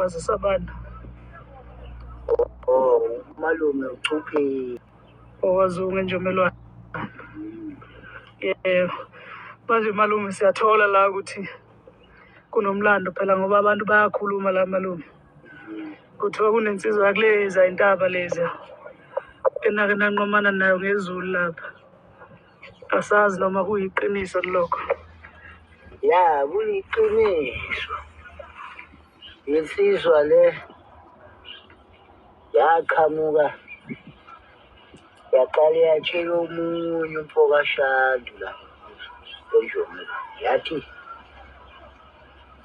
Wazisa abantu. Oh, umalume uChuphile. Owazungu enjomelwane. Yebo. Manje malume siyathola la ukuthi kunomlando phela ngoba abantu bayakhuluma la malume. Kuthiwa kunensizwa yakuleza intaba leza enake nanqomana nayo ngezulu lapha. Asazi noma kuyiqiniso lokho. Ya, kuyiqiniso. Insizwa le yaqhamuka yaqale yatshela omunye umfo kaShandu la enjomela yathi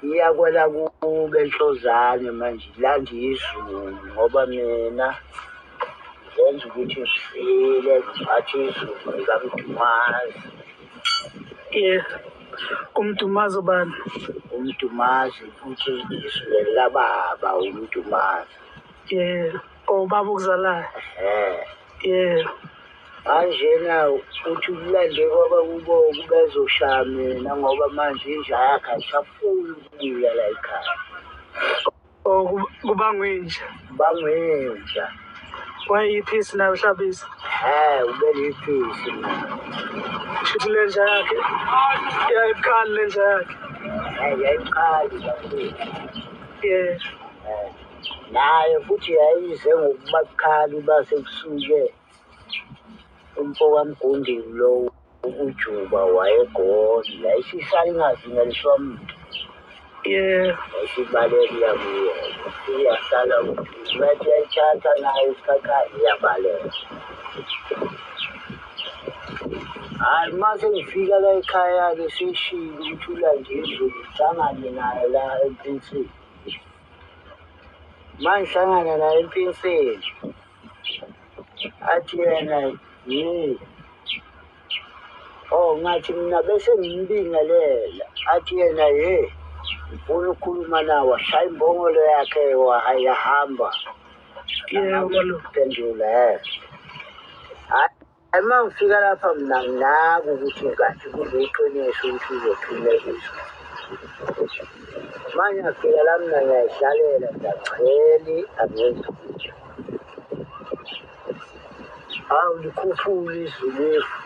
iyakwela kube enhlozane manje ilanda izulu ngoba mina ngenza ukuthi ngifile ngiphathe izulu likamdumazi. Yeah. Umdumazi ubani? Umdumazi futhi izulu likababa umdumazi. Yeah. Oh, ubaba okuzalayo. Eh. Yeah. Kanjena uthi kulande kwabakubo kubezoshaya mina ngoba manje inja yakhe ayisafuni ukubuya la ekhaya. Oh, kubangwa inja. Bangwenja. Wayeyiphisi nayo uHlabisa. He, ubeliphisi mina. Shuthi le nja yakhe yayibukhali le nja yakhe. He, yayibukhali kakhulu. Yeah. Eh, naye futhi yayize ngokuba bukhali base kusuke umfo kaMgundi lo uJuba wayegoli yayisisala ingazingeliswa muntu. Yeah. Yayisibaleka iyabuya iyasala bathi yayithatha nayo isikhathi iyabaleka. Hhayi, uma sengifika la ekhaya-ke seshilo ukuthi ulande izulu ngihlangane naye la empinsini. Uma ngihlangana naye empinsini athi yena ye oh ngathi mina bese ngimbingelela athi yena ye ngifuna ukukhuluma nawe washaya imbongolo yakhe yahamba. Yeah, malume. Phendula eh. Hhayi, uma ngifika lapha mina nginaka ukuthi kanti kuliqiniso ukuthi uzothumela izwi. Manje ngafika la mina ngiyayihlalela ngiyacheli angenzi lutho. Hawu likhuphule izulu lefu.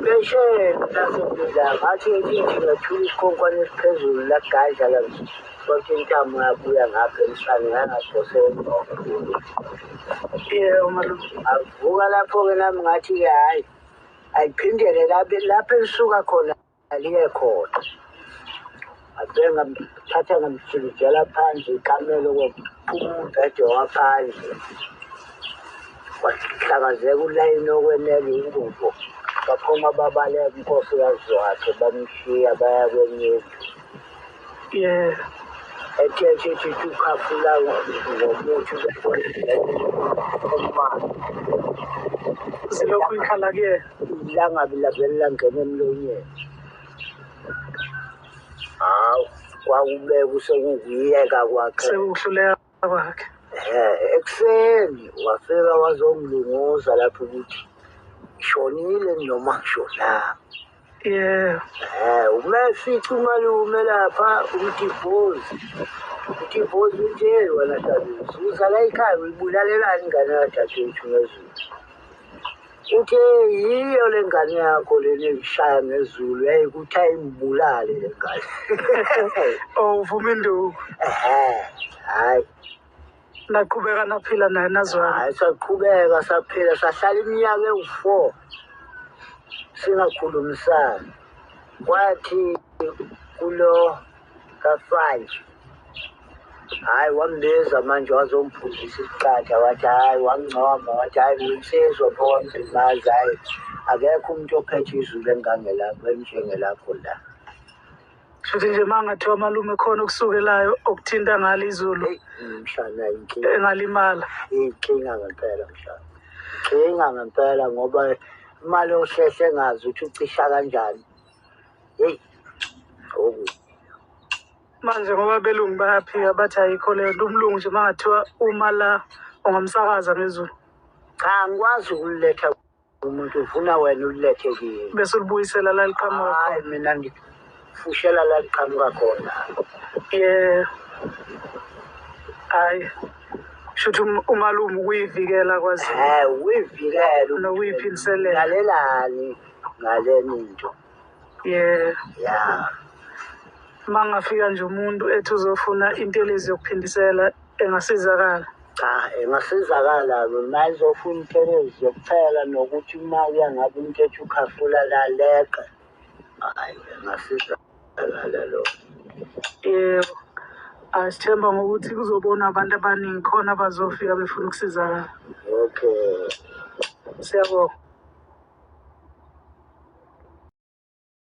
Phesheya lasemila ngathi ngithi ngathula isikhonkwane esiphezulu lagadla la konke intamo yabuya ngapha emhlane yangaphoseka. Yeah, malume. Avuka lapho-ke nami ngathi-ke hhayi ayiphindele lapho lapho elisuka khona liye khona. Ngafike ngamthatha ngamjikijela phansi ikamelo kwaphuma umbhede waphandle. Kwahlakazeka ulayini okwenela ingubo. Baphuma babaleka unkosikazi wakhe bamshiya baya kwenye indlu. Yeah. Ethe ethi ethi ukhafula ngomuthi omane. Zilokhu ikhala kuyena. Ilangabi lavele langena emlonyeni. Hawu, kwakubeka usekukuyeka kwakhe. Sekuhluleka kwakhe. Eh, ekuseni wafika wazongilunguza lapho ukuthi ngishonile noma ngishonanga. Yeah. Eh, uma efica umalume lapha umtibhozi. Umtibhozi uthi hey wena Hlabisa, uza la ekhaya uyibulalelani ingane kadadewethu ngezulu. Uthe yiyo le ngane yakho lena engishaya ngezulu yayikuthi ayimbulale le ngane. Oh, uvuma induku. Ehhe, hhayi. Naqhubeka naphila naye nazwana. Hhayi, saqhubeka saphila sahlala iminyaka ewu-4 singakhulumisani. Kwathi kulo ka-5 hhayi wambiza manje wazomphuzisa isiqatha wathi hhayi wangcoma wathi hhayi nginsizwa pho wamdumazi hhayi akekho umuntu ophethe izulu engangelakho elinjengelakho la. Shuthi nje uma ngathiwa malume khona okusukelayo okuthinta ngalo izulu Eyi mshana inkinga engalimala. inkinga ngempela mshana. Inkinga ngempela ngoba imali ohlehle engazi ukuthi ucisha kanjani. Heyi oku Manje ngoba belungu bayaphika bathi ayikho leyo nto umlungu nje uma ngathiwa uma la ungamsakaza ngezulu cha angikwazi ukuletha umuntu ufuna wena ulethe kimi. Bese ulibuyisela la liqhamuka Hayi khona. mina ngifushela la liqhamuka khona. Yeah. Hhayi, shuthi umalume ukuyivikela kwaZulu. Ukuyivikela. Nokuyiphindiselela. Lalelani ngaleni nto. Yeah. Ya. Uma ngafika nje umuntu ethi uzofuna intelezi yokuphindisela engasizakala. Cha, engasizakala-ke uma ezofuna intelezi yokuchela nokuthi uma kuya ngabe umuntu ethi ukhafula la leqe. Hhayi, engasizakala lokho. Yebo. Asithemba ngokuthi kuzobona abantu abaningi khona abazofika befuna ukusizakala. Okay. Siyabonga.